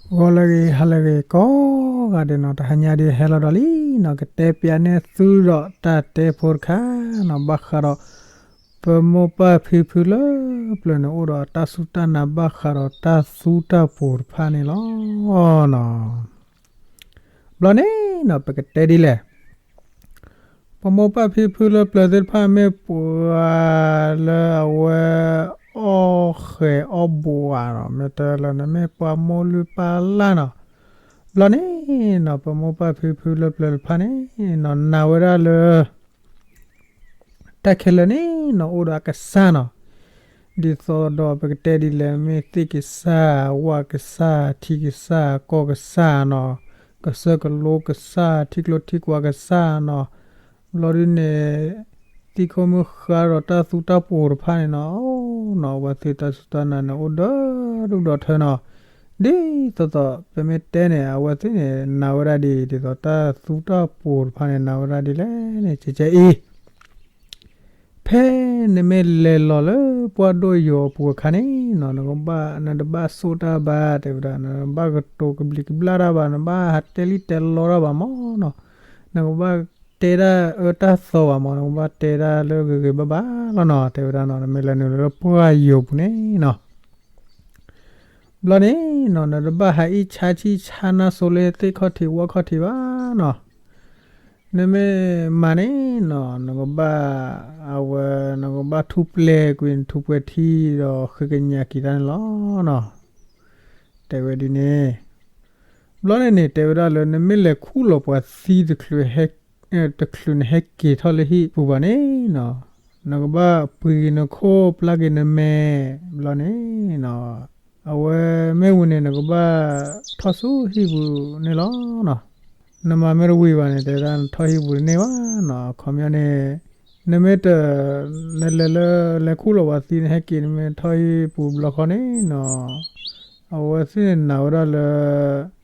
ဂီၤလၢအဂ့ၤ ဟါလၢအဂ့ၤ ကိးဂၤဒဲးနီၤ, တဟါညါဒ်ဟဲလီၤဒီးလံနီၤ, ကတဲပၠးန့ၢ်သုဒီးတၢ်တဲဖိတခါနီၤ, ဘၣ်ဃးဒီး ပမိၢ်ပၢ်ဖံဖုလၢပျၢၤန့ၣ် အိၣ်ဒီးတၢ်စူၢ်တၢ်နာ်ဘၣ်ဃးဒီးတၢ်သူတၢ်ပှိၤတဖၣ်န့ၣ်လီၤနီၤ. ဘျီန့ၣ်နီၤ ပကတဲဒ်လဲၣ် ပမိၢ်ပၢ်ဖံဖုလၢပျၢၤသ့ၣ်တဖၣ် မ့ၢ်ပှၤလၢအဝဲ အီၣ်ဃဲၤအီၣ်ဘိးဧါနီၤ, မ့ၢ်တဲလၢန့ၣ် မ့ၢ်ပှၤမိၢ်လုၢ်ပၢ်လၢ်နီၤ. ဘျီန့ၣ်နီၤ ပမိၢ်ပၢ်ဖံဖုလၢပျၢၤတဖၣ်န့ၣ်နီၤ နာ်ဝဲဒၣ်လၢ တၢ်ခဲလၢာ်န့ၣ်နီၤ အိၣ်ဒီးအကစၢ်နီၤ, ဒ်သိးဒီးပကတဲဒ်လဲၣ်, မ့ၢ်သ့ၣ်ကစၢ်, ဝၣ်ကစၢ်, ထံကစၢ်, ကီၢ်ကစၢ်နီၤ, ကစၢၢ်ကလိကစၢ်, ထံကျိထံကွၢ်ကစၢ်နီၤ. ဘျီဒ်န့ၣ် သံခိၣ်မုၢ်ဃါဒီးတၢ်သူတၢ်ပှိၤတဖၣ်န့ၣ်နီၤ, အဝဲသ့ၣ်တၢ်စူၢ်တၢ်နာ်န့ၣ် အိၣ်ဒီဒူၣ်ဒီထၢနီၤ. ဒ်သိးသိး ပမ့ၢ်တဲန့ၣ် အဝဲသ့ၣ်န့ၣ် နာ်ဝဲဒၣ်ဒ် ဒ်သိးတၢ်သူတၢ်ပှိၤတဖၣ်န့ၣ် နာ်ဝဲဒၣ်ဒ်လဲၣ်န့ၣ် ကဲကဲအံၤ ဖဲနမ့ၢ်လဲၤလီၤလၢပှၢ်ဒိၣ်ယိာ်အပူၤအခါန့ၣ်နီၤ, နကဘၣ်, နတဘၣ်ဆိၣ်တၢ်ဘၣ် တဲဝဲဒၣ်, နဘၣ်ကတိၤကဘျံးကဘျၣ်တၢ်ဘၣ်, နဘၣ်ဟးတဲလံတဲလီတၢ်ဘၣ်မးနီၤ, နကဘၣ်တဲတၢ်အၢတၢ်သီဘၣ်မး, နကဘၣ်တဲတၢ်လၢဂ့ၤဂ့ၤဘၣ်ဘၣ်လီၤနီၤ, တဲဝဲဒၣ်နီၤ, နမ့ၢ်လဲၤနုာ်လၢပှၢ်ယိာ်ပူၤန့ၣ်နီၤ. ဘျီန့ၣ်နီၤ နတဘၣ်ဟးအံၣ်ဆါဆံၣ်ဆါနၢ်စိၤလၢသ့ၣ်ခီၣ်ထံးဝၣ်ခီၣ်ထံးဘၣ်နီၤ. နမ့ၢ်မၤန့ၣ်နီၤ နကဘၣ်, အဝဲ, နကဘၣ်ထူၣ်ပျဲၤကွံာ်နထူၣ်ပှဲၤထံဒီးဃ့ကညးက့ၤတၢ်န့ၣ်လီၤနီၤ. တဲဝဲဒ်န့ၣ်, ဘျီန့ၣ်န့ၣ် တဲဝဲဒၣ်လၢ နမ့ၢ်လဲၤခူၣ်လီၤပှၤသံတချုးဟဲ, တချုးနဟဲက့ၤထီၣ်လၢဟံၣ်ပူၤဘၣ်န့ၣ်နီၤ, နကဘၣ်ပှ့ၤက့ၤနခိၣ် ပျၢ်က့ၤနမဲာ်, ဘျီန့ၣ်နီၤ အဝဲမ့ၢ်ဝံၤန့ၣ် နကဘၣ်ထီၣ်ဆူဟံၣ်ပူၤန့ၣ်လီၤနီၤ. နမၤမ့ၢ်တဝံၤဘၣ်န့ၣ် တဲဝဲဒၣ် နထီၣ်ဟံၣ်ပူၤတန့ၢ်ဘၣ်နီၤ. အခီပညီန့ၣ် နမ့ၢ်တ, နလဲၤလၢ, လဲၤခူၣ်လီၤပှၤသံ နဟဲက့ၤ နမ့ၢ်ထီၣ်ဟံၣ်ပူၤဘျီဃီန့ၣ်နီၤ, အဝဲသ့ၣ်န့ၣ်နာ်ဝဲဒၣ်လၢ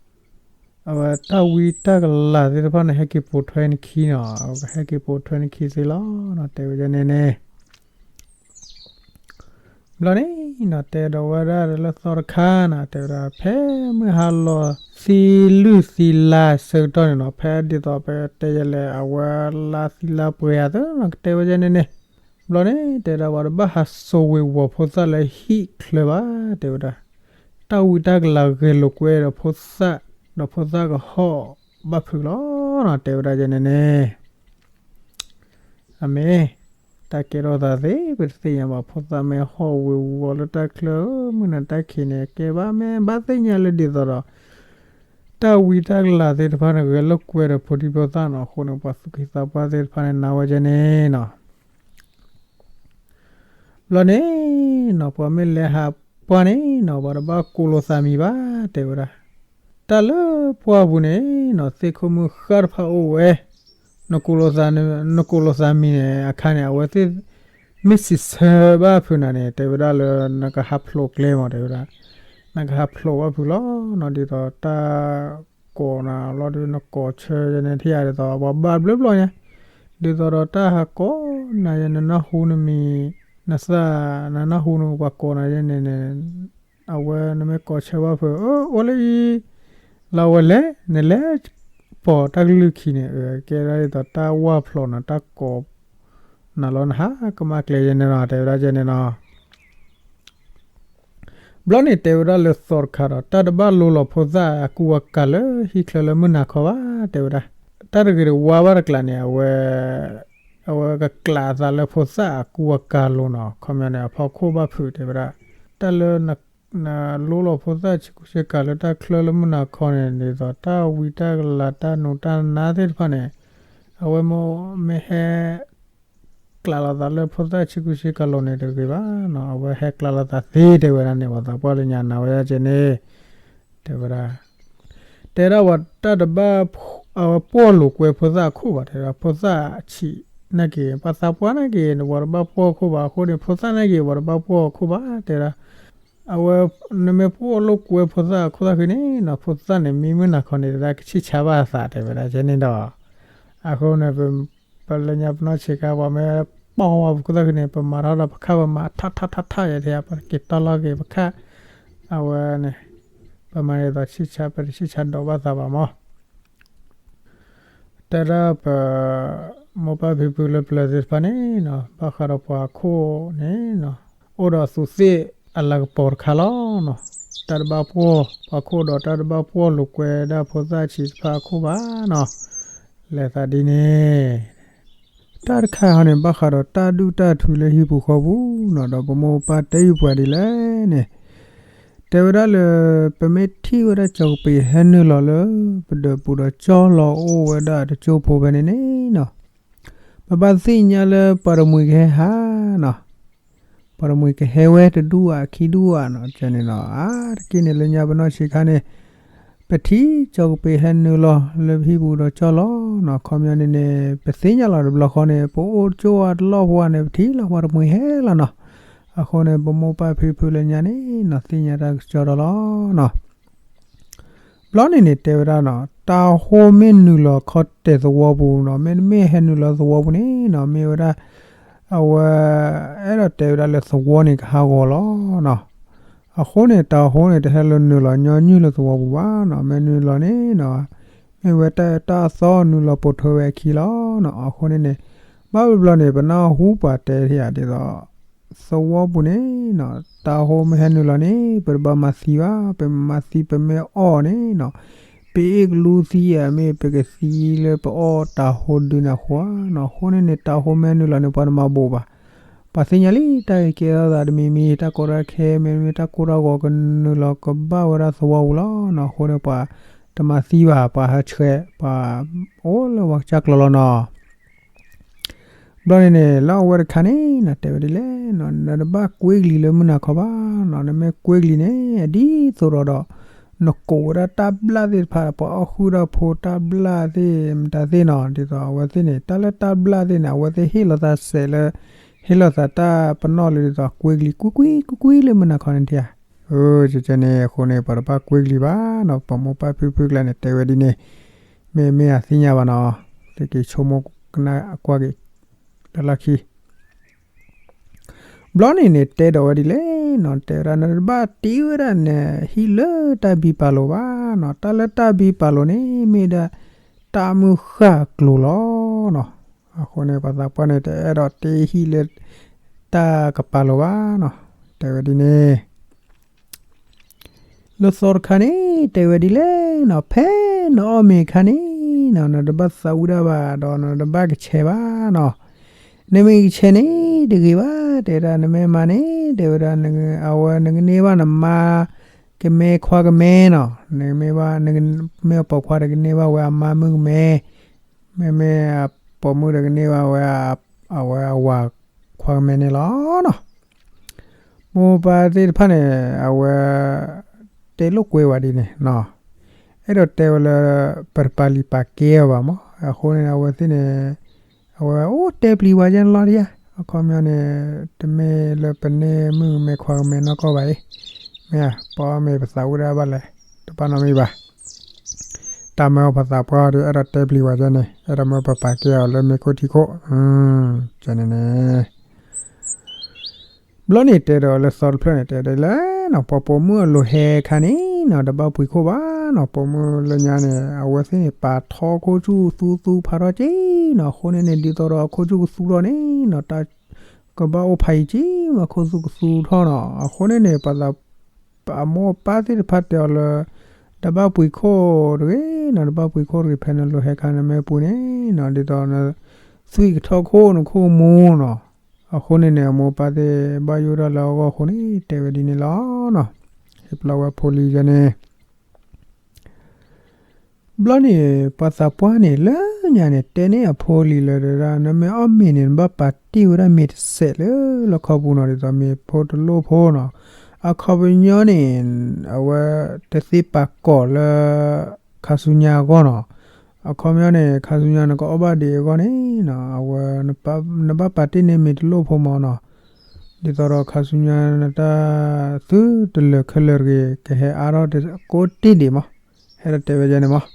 အဝဲတၢ်ဝံတၢ်ကလၤသ့ၣ်တဖၣ်န့ၣ် ဟဲက့ၤပိာ်ထွဲနခံနီၤ, ဟဲက့ၤပိာ်ထွဲနခံသ့လီၤနီၤ, တဲဝဲဒ်န့ၣ်န့ၣ် ဘျီန့ၣ်နီၤ တဲဒီးဝဲဒၣ်လၢသီတခါနီၤ, တဲဝဲဒၣ် ဖဲမုၢ်ဟါလီၤသံလုၢ်သံလါဆၢကတီၢ်န့ၣ်နီၤ, ဖဲဒ်သိးပတဲယဲလဲၣ် အဝဲလါသံလါပှဲၤအသးနီၤ, ကတဲဝဲဒ်န့ၣ်န့ၣ်, ဘျီန့ၣ် တဲဝဲဒၣ်ပှၤတဘၣ်ဟးစိာ်ဝ့ၤဝီၤဖိသၣ်လၢဟံၣ်ချၢဘၣ်, တဲဝဲဒၣ် တၢ်ဝံတၢ်ကလၤဂဲၤလိာ်ကွဲဒီးဖိသၣ်, ဒီးဖိသၣ်ကဟီၣ်ဘၣ်ဖုးလီၤနီၤ, တဲဝဲဒၣ်ဒ်န့ၣ်န့ၣ် အမ့ၢ် တၢ်ကဲထီၣ်သးသ့ ပတသ့ၣ်ညါဘၣ်, ဖိသၣ်မ့ၢ်ဟီၣ်ဝ့ၤဝီၤလၢတၢ်ချၢ မုၢ်နၤတၢ်ခံးန့ၣ် ကဲဘၣ်မ့ၢ် ဘၣ်သ့ၣ်ညါလၢဒ်သိးဒီး တၢ်ဝံတၢ်ကလၤသ့ၣ်တဖၣ်န့ၣ် ဂဲၤလိာ်ကွဲဒီးဖိဒံဖိသၣ်နီၤ, အဃိန့ၣ် ပှၤသူၣ်က့သးပှၢ်သ့ၣ်တဖၣ်န့ၣ် နာ်ဝဲဒ်န့ၣ်နီၤ. ဘျီန့ၣ်နီၤ ပှၤမ့ၢ်လဲၤဟးပှၢ်န့ၣ်နီၤ ပှၤတဘၣ်ကိးလိာ်သးမံၤဘၣ် တဲဝဲဒၣ်, တၢ်လၢပှၢ်ပူၤန့ၣ်နီၤ သ့ၣ်ခိၣ်မုၢ်ဃၢ်တဖၣ်အိၣ်ဝဲ, နကိးလိာ်သး, နကိးလိာ်သးမံၤန့ၣ်အခါန့ၣ် အဝဲသ့ၣ်မ့ၢ်စံးဆၢဘၣ်ဖုးနၤန့ၣ် တဲဝဲဒၣ်လၢ နကဟးဖျိးကျဲမး တဲဝဲဒၣ်, နကဟးဖျိးဘၣ်ဖုးလီၤနီၤ, ဒ်သိးတၢ်ကိးနၤလီၤဒီး နကိးဆၢယဲန့ၣ် ထံၣ်ယၤဒ်သိး ပှၤဘၣ်ဘျုးဘျီညါ, ဒ်သိးဒီးတၢ်ဟးကိးနၤယဲ နနၢ်ဟူနမံၤ, နသး, နနၢ်ဟူနပှၤကိးနၤယဲန့ၣ်န့ၣ် အဝဲနမ့ၢ်ကိးဆၢဘၣ်ဖုး အၢ အိၣ်လၢအံၤ လၢအဝဲလဲၤ, နလဲၤပိာ်တၢ်ကလုၢ်ခံန့ၣ် ကဲဒၣ်ဒ်သိးတၢ်ဝၢ်ဖျိးနၤ တၢ်ကိးနၤလီၤ နဟးကမၣ်ကျဲယဲန့ၣ်နီၤ တဲဝဲဒၣ်ယဲန့ၣ်နီၤ. ဘျီန့ၣ်တဲဝဲဒၣ်လၢသီတခါဒီး တၢ်တဘၣ်လိလီၤဖိသၣ်အကူအကၤလၢဟံၣ်ချၢလၢမုၢ်နၤခီဘၣ် တဲဝဲဒၣ်, တၢ်တဂ့ၤတဝါဘၣ်တကျါန့ၣ် အဝဲ, အဝဲကကျးအသးလၢဖိသၣ်အကူအကၤလိၤနီၤ, ခီပညီန့ၣ် အဖီခိၣ်ဘၣ်ဖုးတဲဝဲဒၣ်, တၢ်လၢန, နလိလီၤဖိသၣ်ဆ့ကူဆ့ကၤလၢတၢ်ချၢလၢမုၢ်နၤခီန့ၣ် ဒ်သိးတၢ်ဝံတၢ်ကလၤတၢ်နူးတၢ်နါသ့ၣ်တဖၣ်န့ၣ်, အဝဲမ့ၢ်ဟဲ ကျးလိာ်သးလၢဖိသၣ်ဆ့ကူဆ့ကၤလိၤန့ၣ်တဂ့ၤဘၣ်နီၤ, အဝဲဟဲကျးလိာ်သးသ့တဲဝဲဒၣ်န့ၣ် ပှၤသးပှၢ်လၢညါနာ်ဝဲဒၣ်ကဲန့ၣ်, တဲဝဲဒၣ်, တဲဒၣ်ပှၤတၢ်တဘၣ်, အဝဲပှီၢ်လိာ်ကွဲဖိသၣ်အခိၣ်ဘၣ် တဲဝဲဒၣ်, ဖိသၣ်ဆံးနာ်က့ၤ ပှၤသးပှၢ်နာ်က့ၤ ပှၤတဘၣ်ပှီၢ်ခိၣ်ဘၣ်အဃိန့ၣ် ဖိသၣ်နာ်က့ၤ ပှၤတဘၣ်ပှီၢ်ခိၣ်ဘၣ် တဲဝဲဒၣ်, အဝဲ, နမ့ၢ်ပှီၢ်လိာ်ကွဲဖိသၣ်အခိၣ်သၣ်ဃံန့ၣ်နီၤ ဖိသၣ်န့ၣ် မံမုၢ်နၤခီန့ၣ် တဲဒၣ်ကဆံၣ်ဆါဘၣ်အသး တဲဝဲဒၣ်ကဲန့ၣ်ဒီး, အဃိန့ၣ် ပလၢညါပနီၢ်ဆံးခါ ပှၤမ့ၢ်ပီၢ်ဝဲပခိၣ်သၣ်ဃံန့ၣ် ပမၤထီၣ်ဒီးပခၣ်ပမၤထီၣ်ထီၣ်ထီၣ်ယဲထံ ပက့ၤတီၢ်လီၤက့ၤပခၣ်, အဝဲန့ၣ်, ပ ပမၤဒ်သိးဆံၣ်ဆါ ပတဆံၣ်ဆါဒိးဘၣ်သးဘၣ်မး. တဲဒၣ်ပ မိၢ်ပၢ်ဖံဖုလၢပျၢၤသ့ၣ်တဖၣ်န့ၣ်နီၤ ဘၣ်ဃးဒီးပှၤခိၣ်န့ၣ်နီၤ အိၣ်ဒီးသူးသ့ၣ်အလၤကပီၤတခါလီၤနီၤ. တၢ်တဘၣ်ပှီၢ် ပှၤခိၣ်ဒီးတၢ်တဘၣ်ပှီၢ်လိာ်ကွဲဒၣ်ဖိသၣ်ဆံးတဖၣ်အခိၣ်ဘၣ်နီၤ. လဲၤသးဒ်န့ၣ် တၢ်တခါဟီန့ၣ် ဘၣ်ဃးဒီးတၢ်ဒုၣ်တၢ်ထုလၢဟံၣ်ပူၤဃီပူၤနီၤ ဒီးပမိၢ်ပၢ်တဲအုၣ်ပှၤဒ်လဲၣ်န့ၣ် တဲဝဲဒၣ်လၢ ပမ့ၢ်ထံၣ်ဝဲဒၣ်ကၠီကပ့ၤဟဲနုာ်လီၤလၢ ပဒၢးပူၤဒီးကၠီလီၤအိၣ်ဝဲဒၣ်တကၠိဖိဖဲန့ၣ်န့ၣ်နီၤ ပဘၣ်သ့ၣ်ညါလၢပှၤတမှံၤကဟဲဟးနီၤ. ပှၤတမှံၤကဟဲဝဲတဒူၣ်ဧါခံဒူၣ်ဧါနီၤ ကဲန့ၣ်နီၤ အါတက့ၢ်န့ၣ်လၢညါပနီၢ်ဆံးခါန့ၣ် ပထံၣ်ကၠီကပ့ၤဟဲနုာ်လီၤလၢပဟံၣ်ပူၤဒီးကၠီလီၤနီၤ. ခီပညီန့ၣ်န့ၣ် ပသ့ၣ်ညါလီၤတဘျီဃီန့ၣ် ပအိၣ်ကၠိဝဲတလီၢ်ဖိန့ၣ် ပထံၣ်လီၤပှၤတမှံၤဟဲလီၤနီၤ. အဃိန့ၣ် ပမိၢ်ပၢ်ဖံဖုလၢညါန့ၣ်နီၤ သ့ၣ်ညါတၢ်ကစီဒီလီၤနီၤ. ဘျီန့ၣ်န့ၣ် တဲဝဲဒၣ်နီၤ တၤဟိမ့ၢ်နုာ်လီၤခီတဲာ်သဝီပူၤနီၤ မ့တမ့ၢ်ဟဲနုာ်လီၤသဝီပူၤန့ၣ်နီၤ မ့ၢ်ဝဲဒၣ် အဝဲ အဲၣ်ဒိးတဲဝဲဒၣ်လၢသဝီန့ၣ်ကဟးဂီၤလီၤနီၤ. အဃိန့ၣ် တၤဟိန့ၣ် တဟဲလၢနုာ်လီၤညီနုၢ်လၢသဝီပူၤဘၣ်နီၤ မ့ၢ်နုာ်လီၤန့ၣ်နီၤ မ့ၢ်ဝဲတၢ်အၢတၢ်သီနုာ်လီၤပိာ်ထွဲဝဲအခံလီၤနီၤ. အဃိန့ၣ်န့ၣ် ဘၣ်ဘျီန့ၣ် ပနၢ်ဟူပှၤတဲဒ်အံၤဒ်သိး သဝီပူၤန့ၣ်နီၤ တၤဟိမ့ၢ်ဟဲနုာ်လီၤန့ၣ် ပတဘၣ်မၤသံဘၣ်, ပမၤသံပမ့ၢ်အီၣ်န့ၣ်နီၤ ပအ့ၣ်ကလူသံဧါ မ့ၢ်ပကသံလၢပအီၣ်တၤဟိဒုန့ၣ်အဃိဧါနီၤ. အဃိန့ၣ်န့ၣ် တၤဟိမ့ၢ်ဟဲနုာ်လီၤန့ၣ် ပှၤတမၤဘူးဘၣ်. ပှၤသ့ၣ်ညါလံ တၢ်ဂ့ၤကဲထီၣ်သးတမံၤမံၤ တၢ်ကီတၢ်ခဲ မ့တမ့ၢ်တၢ်ကိၢ်တၢ်ဂီၤကနုာ်လီၤကဘၣ်ဝဲဒၣ်သဝီပူၤလီၤနီၤ. အဃိန့ၣ် ပှၤတမၤသံဘၣ်, ပှၤဟးဆှဲး ပှၤအိၣ်လၢပှၤကစၢ်ကျိၤလီၤနီၤ. ဘျီန့ၣ်န့ၣ် လၢအဝဲတခါန့ၣ်နီၤ တဲဝဲဒ်လဲၣ်နီၤ, နတဘၣ်ကွ့ကလံၤလၢမုၢ်နၤခီဘၣ်နီၤ, နမ့ၢ်ကွ့ကလံၤန့ၣ် အဒ်သိးဒီး နကိးဝဲဒၣ်တၢ်ဘျၣ်သ့ၣ်တဖၣ် ပှၤအီၣ်ဃုာ်ဒီးဖိတၢ်ဘျၣ်သ့ၣ်မတၤသ့ၣ်နီၤ, ဒ်သိးအဝဲသ့ၣ်န့ၣ် တၢ်လၢတၢ်ဘျၣ်သ့ၣ်န့ၣ် အဝဲသ့ၣ်ဟ့ၣ်လီၤသးစဲးလၢ ဟ့ၣ်လီၤသးတၢ်ပနီၣ်လၢဒ်သိးကွ့ကလံၤ ကွ့ကွ့ ကွ့ကွ့လၢမုၢ်နၤခီန့ၣ်ဒၣ်ဧါ. အၢ ကန့ၣ်အဃိန့ၣ် ပှၤတဘၣ်ကွ့ကလံၤဘၣ်နီၤ, ပှၤမိၢ်ပၢ်ဖံဖုကျါန့ၣ် တဲဝဲဒ်န့ၣ်, မ့ၢ်မ့ၢ်အသ့ၣ်ညါဘၣ်နီၤ, သုက့ၤဆိကမိၣ်ကနၣ်ကွၢ်က့ၤ တၢ်လီၢ်ခံ ဘျီန့ၣ်န့ၣ် တဲဒီးဝဲဒ်လဲၣ်နီၤ, တဲဝဲဒၣ် နတဘၣ်တ့ဝဲဒၣ်နဟံၣ်လၢတၢ်ဘံပာ်လိာ်ဘၣ်နီၤ, တၢ်လၢတၢ်ဘံပာ်လိာ်န့ၣ် မ့ၢ်ဒၣ်တၢ်မုၢ်ဃၢ်ကျိၤလီၤနီၤ. အဃိန့ၣ် ပှၤသးပှၢ်န့ၣ် တအဲၣ်ဒိးတ့ဟံၣ်လၢ တၢ်ကပာ်လိာ်ဘၣ်နီၤ, တဲဝဲဒ်န့ၣ် လၢသီတခါန့ၣ် တဲဝဲဒ်လဲၣ်နီၤ, ဖဲနအီၣ်မ့ၤအခါန့ၣ်နီၤ နတဘၣ်သးဝံၣ်ဒၣ်ဘၣ် ဒီးနတဘၣ်ကဆဲးဘၣ်နီၤ. နမ့ၢ်ကဆဲးန့ၣ်တဂ့ၤဘၣ်, တဲဝဲဒၣ် နမ့ၢ်မၤန့ၣ် တဲဝဲဒၣ် အဝဲနကန့ၢ်ဘၣ်နမါ ကမဲခွါကမဲနီၤ, နမ့ၢ်ဘၣ် မ့ၢ်အပိာ်ခွါဒီးကန့ၢ်ဘၣ်ဝဲအမါမုၣ်ကမဲ, မ့မ့ၢ်အပိာ်မုၣ်ဒီးကန့ၢ်ဘၣ်ဝဲ အဝဲအဝၤခွါကမဲန့ၣ်လီၤနီၤ. မိၢ်ပၢ်သ့ၣ်တဖၣ်န့ၣ် အဝဲ တဲလိာ်ကွဲဝဲဒ်န့ၣ်နီၤ, အဲၣ်ဒိးတဲဝဲလၢ ပတပာ်လုၢ်ပာ်ကဲအီၤဘၣ်မး, အဃိန့ၣ် အဝဲသ့ၣ်န့ၣ် အဝဲအိၣ်တဲပျံၤဝဲဒ်န့ၣ်လီၤဒ်ဧါ. အခီပညီန့ၣ် တမ့ၢ်လၢပန့ၢ်မုၣ်ကမဲခွါကမဲနီၢ်ကီၢ်ဘၣ်အံၤ, မ့ၢ်ဧါ ပအီၣ်မ့ၤပသးဝံၣ်ဒၣ်ဘၣ်လဲၣ်, တဘၣ်နီတမံၤဘၣ်. တၢ်မၢပှၤသးပှၢ်ဒီး အဲၣ်ဒိးတဲပျံၤဝဲဒ်န့ၣ်, အဲၣ်ဒိးမၢပပာ်ကဲအီၤလၢမ့ၤခိၣ်ထံခိၣ်, ကန့ၣ်န့ၣ် ဘျီန့ၣ်တဲဒီးလၢသီတဖျၢၣ်န့ၣ် တဲဒ်လဲၣ်နီၤ, ပှၤပိာ်မုၣ်အလိၤဟဲခါန့ၣ်နီၤ တဘၣ်ပှ့ၤခိၣ်ဘၣ်နီၤ, ပိာ်မုၣ်လၢညါန့ၣ် အဝဲသ့ၣ်န့ၣ် ပာ်ထီခိၣ်ဆူၣ်ကသူသူဖးထီၣ်က့နီၤ, အဃိန့ၣ်န့ၣ် ဒ်သိးဒီးအခိၣ်ဆူၣ်ကသူထီၣ်န့ၣ်နီၤ တၢ်ကဘၣ်အိၣ်ဖးယံၤက့မး ခိၣ်ဆူၣ်ကသူထီၣ်နီၤ, အဃိန့ၣ်န့ၣ် ပှၤသး အမိၢ်အပၢ်သ့ၣ်တဖၣ်တဲအီၤလၢ တဘၣ်ပှ့ၤခိၣ်တဂ့ၤနီၤ, တဘၣ်ပှ့ၤခိၣ်တဂ့ၤ ဖဲနလိၤဟဲခါနမ့ၢ်ပှ့ၤန့ၣ်နီၤ ဒ်သိးနသွံၣ်ကထီၣ်ခိၣ်နခိၣ်မူနီၤ, အဃိန့ၣ်န့ၣ် အမိၢ်အပၢ်သ့ၣ်ဘၣ်ယိၣ်ဒၣ်လၢအဂီၢ်အဃိန့ၣ် တဲဝဲဒ်န့ၣ်လီၤနီၤ, ဟ့ၣ်ပလီၢ်ဝဲဖိလံၤယဲန့ၣ် ဘျီန့ၣ် ပှၤသးပှၢ်န့ၣ် လၢညါန့ၣ် တဲန့ၢ်အဖိလံၤလၢဒၣ် နမ့ၢ်အီၣ်မ့ၤန့ၣ် နဘၣ်ပာ်တ့ၢ်ဝဲဒၣ်မ့ၤတစဲးလၢလီခီပူၤနီၤ, ဒ်သိးမ့ၤဖိတလိၣ်ဖိနီၤ, အခီပညီန့ၣ် အဝဲတသ့ပာ်ကိးလၢ ခါဆူညါအဂီၢ်နီၤ, အခီပညီန့ၣ် ခါဆူညါနကအီၣ်ဘၣ်ဒံးအဂီၢ်န့ၣ်နီၤ အဝဲ နဘၣ်ပာ်တ့ၢ်န့ၢ်မ့ၤတလိၣ်ဖိမးနီၤ, ဒ်သိးဒီးခါဆူညါနတၢ်သုတလၢာ်ခဲလၢာ်တဂ့ၤ ကဟဲအါထီၣ်ကိးတ့ၢ်ဒံးမး, ဟဲဒီးတဲဝဲဒ်န့ၣ်မး,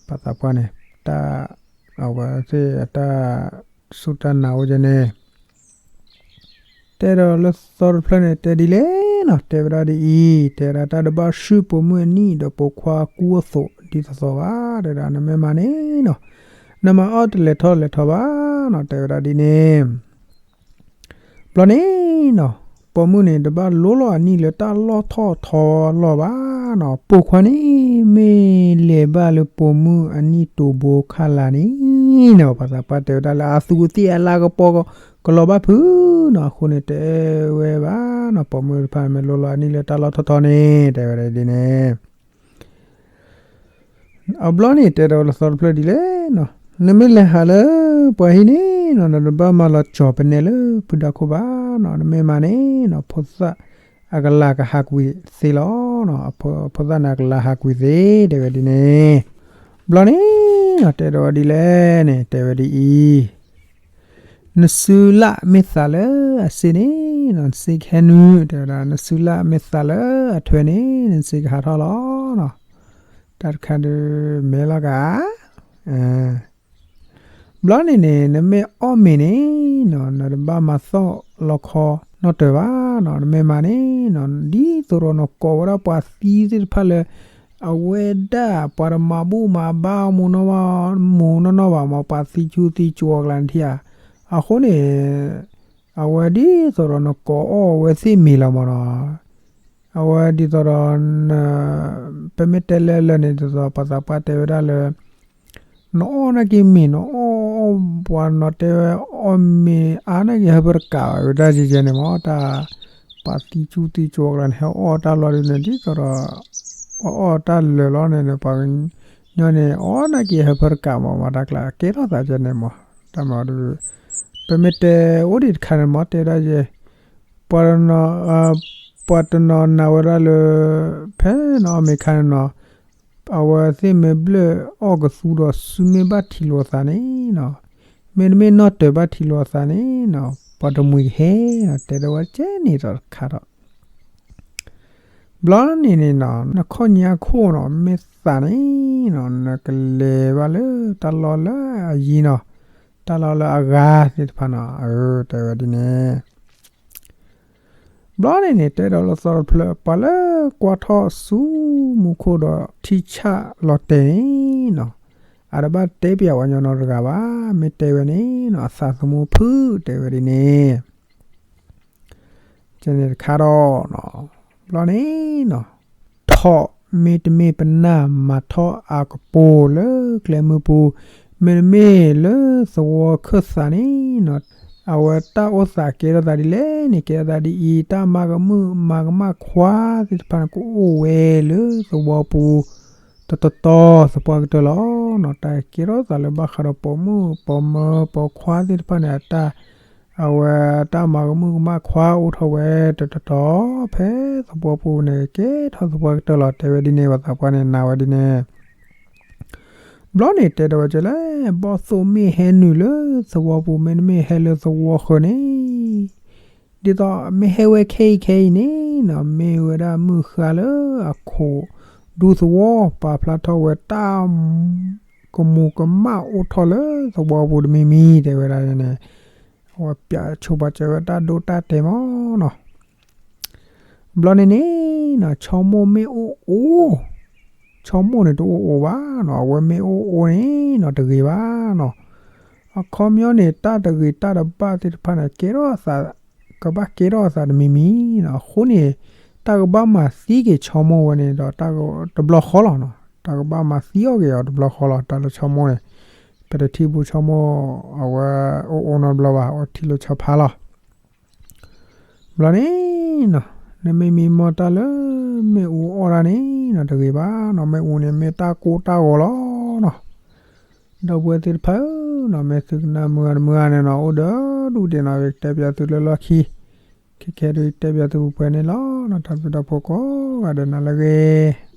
ပှၤသးပှၢ်န့ၣ် တၢ် အဝဲသ့ၣ်အတၢ်စူၢ်တၢ်နာ်အိၣ်ဒ်န့ၣ် တဲဒီးလၢသီတဖျၢၣ်န့ၣ် တဲဒ်လဲၣ် တဲဝဲဒၣ်ဒ်အံၤ, တဲဝဲဒၣ်တၢ်တဘၣ်ဆူၣ်ပိာ်မုၣ်အနံၣ်ဒီးပိာ်ခွါကူအသိးဒ်သိးသိးဘၣ်, တဲဝဲဒၣ်နမ့ၢ်မၤန့ၣ်နီၤ, နမၤအီၣ်တလဲၤထီၣ်လဲၤထီဘၣ်နီၤ, တဲဝဲဒၣ်ဒ်န့ၣ် ဘျီန့ၣ်နီၤ, ပိာ်မုၣ်န့ၣ် တဘၣ်လိလီၤအနံၣ်လၢတၢ်လီၢ်ထီၣ်ထီလီၢ်ဘၣ်နီၤ, ပိာ်ခွါန့ၣ် မ့ၢ်လဲၤဘၣ်လၢပိာ်မုၣ်အနံၣ်တိာ်ဘိခါလာ်န့ၣ်နီၤ, ပှၤသးပှၢ်တဲဝဲဒၣ်လၢအသူးအသ့ၣ်အလၤကပီၤကလီၤဘၣ်ဖုးနီၤ, အဃိန့ၣ်တဲဝဲဘၣ်နီၤ, ပိာ်မုၣ်တဖၣ်မ့ၢ်လိလီၤအနံၣ်လၢတၢ်လီၢ်ထီၣ်ထီန့ၣ် တဲဝဲဒၣ်ဒ်န့ၣ် အဘျီန့ၣ်တဲဒီးလီၤသီတဖျၢၣ်ဒ်လဲၣ်နီၤ, နမ့ၢ်လဲၤဟးလၢပှၤဟံၣ်န့ၣ်နီၤ, နတဘၣ်မၤလီၤကၠီၤပနဲလၢဖုဒါခိၣ်ဘၣ်နီၤ, နမ့ၢ်မၤန့ၣ်နီၤ, ဖိသၣ်အကလၤကဟးကွံာ်သ့လီၤနီၤ, ဖိသၣ်န့ၣ်အကလၤဟးကွံာ်သ့ တဲဝဲဒ်န့ၣ်, ဘျီန့ၣ်နီၤ, တဲဒီးဝဲဒ်လဲၣ်န့ၣ် တဲဝဲဒ်အံၤ နစုလၢ်မ့ၢ်သးလၢအစ့န့ၣ်နီၤ, နစ့ကဟဲနုာ် တဲဝဲဒၣ်, နစုလၢ်မ့ၢ်သးလၢအထွဲန့ၣ် နစ့ကဟးထီၣ်လီၤနီၤ, တၢ်တခါဒုးမဲလီၤကၤ ဘျီန့ၣ်န့ၣ် နမ့ၢ်အီၣ်မ့ၤန့ၣ်နီၤ, နတဘၣ်မၤသီၣ်လီခီနီတၢၤဘၣ်နီၤ, နမ့ၢ်မၤန့ၣ်နီၤ, ဒ်သိးဒီးနကိးဝဲဒၣ်ပှၤသံသ့ၣ်တဖၣ်လၢ အဝဲဒၣ်ပှၤတမၤဘူၣ်မၤဘါမူးနီၢ်ဘၣ် မူးနီၢ်နီၢ်ဘၣ်မး, ပှၤသံကၠူသံကၠူအကျါန့ၣ်ဧါ, အဃိန့ၣ် အဝဲဒ်သိးဒီးနကိးအီၣ်အဝဲသ့ၣ်မ့ၤလီၤမးနီၤ, အဝဲဒ်သိးဒီး ပမ့ၢ်တဲလဲၣ်လၢန့ၣ် ဒ်သိးပှၤသးပှၢ်တဲဝဲဒၣ်လၢ နအီၣ်နာ်က့ၤမ့ၤ နအီၣ်အီၣ် ပှၤနီၤတဲဝဲအီၣ်မ့ၤအါနာ်က့ၤ ဟၢဖၢတကးဘၣ် ဝဲဒၣ်ယဲယဲန့ၣ်မး, တၢ်ပှၤသံကၠူသံကၠူအကျါန့ၣ် ဟဲအီၣ်တၢ်လီၢ်ဒ်န့ၣ် ဒ်သိးဒီး အီၣ်အီၣ်တၢ်လၢာ်လီၤန့ၣ်န့ၣ် ပှၤကညီန့ၣ် အီၣ်နာ်က့ၤ ဟၢဖၢတကးမး မၤတၢ်ကျါ ကဲထီၣ်သးယဲန့ၣ်မး, တၢ်မၤဒုး ပမ့ၢ်တဲအိၣ်ဒံးတခါန့ၣ်မး တဲဒၣ်ယဲ ပှၤတနီၤ ပှၤတနီၤနာ်ဝဲဒၣ်လၢ ဖဲနအီၣ်မ့ၤခါန့ၣ်နီၤ, အဝဲသ့ၣ်မ့ၢ်ဘျၢၣ်အီၣ်ကသူဒီး စုမ့ၢ်ဘၣ်ထံးလိာ်သးန့ၣ်နီၤ, မ့တမ့ၢ်နီၢ်တၢၤဘၣ်ထံးလိာ်သးန့ၣ်နီၤ, ပှၤတမှံၤကဟဲနီၤ, တဲဒၣ်ဝဲကဲန့ၣ်ဒီးတခါဒီး ဘျီန့ၣ်န့ၣ်နီၤ, နခီၣ်ညါခိၣ်နီၤ မ့ၢ်သးန့ၣ်နီၤ, နကလဲၤဘၣ်လၢတၢ်လီၢ်လၢအယံၤနီၤ, တၢ်လီၢ်လၢအဂၤသ့ၣ်တဖၣ်နီၤ, အၢ တဲဝဲဒ်န့ၣ် ဘျီန့ၣ်န့ၣ် တဲဒီးလီၤသီတဖျၢၣ် ပှၤလၢကွၢ်ထီၣ်ဆူမူခိၣ်ဒီးထံဆၣ်လီၤတဲာ်န့ၣ်နီၤ, အတဘၣ်တဲပၠးပှၤညီနီတဂၤဘၣ်, မ့ၢ်တဲဝဲန့ၣ်နီၤ အသးသမူဖုၣ်တဲဝဲဒ်န့ၣ် ကန့ၣ်တခါဒီး ဘျီန့ၣ်နီၤ, ထိးမ့တမ့ၢ်ပနၢ်မၤထီၣ်အကပိၤလၢကျဲမုၢ်ပူၤ, မ့တမ့ၢ်လၢသဝီခၢၣ်သးန့ၣ်နီၤ, အဝဲတၢ်အိၣ်သးကဲထီၣ်သးဒ်လဲၣ်န့ၣ် ကဲထီၣ်သးဒ်အံၤ, တၢ်မၤကမူၣ်မၤကမၣ်ခွါသ့ၣ်တဖၣ်န့ၣ် ကအိၣ်ဝဲလၢသဝီပူၤ တတီၤတီၤသပှၢ်ကတၢၢ်လီၤနီၤ, တၢ်ကဲထီၣ်သးလၢဘၣ်ဃးဒီးပိာ်မုၣ်ပိာ်မၢၤ ပိာ်ခွါသ့ၣ်တဖၣ်န့ၣ် အတၢ် အဝဲတၢ်မၤကမူၣ်ကမၣ်ခွါအိၣ်ထီၣ်ဝဲတတီၤတီၤ ဖဲသဝီပူၤန့ၣ် ကဲထီၣ်သပှၢ်ကတၢၢ်လီၤ တဲဝဲဒ်န့ၣ်, ပှၤသးပှၢ်န့ၣ်နာ်ဝဲဒ်န့ၣ် ဘျီန့ၣ်တဲဒီးဝဲကလဲၣ်, ဘီၣ်သိၣ်မ့ၢ်ဟဲနုာ်လၢသဝီပူၤ မ့တမ့ၢ်ဟဲလၢသဝီဃၢၤန့ၣ်, ဒ်သိးမ့ၢ်ဟဲဝဲခဲအံၤခဲအံၤန့ၣ်နီၤ, မ့ၢ်ဝဲဒၣ်မုၢ်ဃါလၢအခိးဒူသဝီ ပာ်ဖျါထီၣ်ဝဲတၢ် ကမူၤကမၣ်အိၣ်ထီၣ်လၢသဝီပူၤတမံၤမံၤ တဲဝဲဒၣ်န့ၣ်, အဝဲပၠးဆိပာ်စၢၤဝဲတၢ်ဒိတၢ်တဲာ်မးနီၤ ဘျီန့ၣ်န့ၣ်နီၤ ဆီမိၢ်မ့ၢ်အိၣ်အိၣ်, ဆီမိၢ်န့ၣ်တအိၣ်အိၣ်ဘၣ်နီၤ, အဝဲမ့ၢ်အိၣ်အိၣ်န့ၣ်နီၤ တဂ့ၤဘၣ်နီၤ, အခီပညီန့ၣ် တၢ်တဂ့ၤတၢ်တဘၣ်သ့ၣ်တဖၣ်န့ၣ် ကဲထီၣ်သး, ကဘၣ်ကဲထီၣ်အသးတမံၤမံၤနီၤ, အဃိန့ၣ် တၢ်ကဘၣ်မၤသံက့ၤဆီမိၢ်ဝဲန့ၣ်ဒီး တဘျီဃီလီၤနီၤ, တၢ်ကဘၣ်မၤသံအီၤက့ၤအီၤတဘျီဃီလီၤ, တၢ်လၢဆီမိၢ်န့ၣ်, ပတထံၣ်ဘူးဆီမိၢ် အဝဲအိၣ်အိၣ်နီတဘျီဘၣ်, အိၣ်ထံၣ်လိာ်ဆီဖါလီၤ ဘျီန့ၣ်နီၤ နမ့ၢ်မံမီၢ်တၢ်လၢမ့ၣ်အူအီၣ်တၢ်န့ၣ်နီၤ တဂ့ၤဘၣ်နီၤ, မ့ၣ်အူန့ၣ်မ့ၢ်တၢ်ကိၢ်တၢ်ဂီၤလီၤနီၤ, ဒီပုၢ်ဝဲၢ်သ့ၣ်တဖၣ်ဧၢနီၤ, မ့ၢ်သုကနၣ်မုာ်ဂ့ၤတမုာ်ဂ့ၤန့ၣ်နီၤ အိၣ်ဒီးဒူၣ်ဒံးနီၤ, ယကတဲပၠးသုလၢလီၢ်ခံ, ခဲခဲဒုးတဲပၠးသုပှဲၤပှဲၤန့ၣ်လီၤနီၤ, တၢ်ဘျုးတၢ်ဖှိၣ်ကိးဂၤဒဲးနၤလၢအဂ့ၤ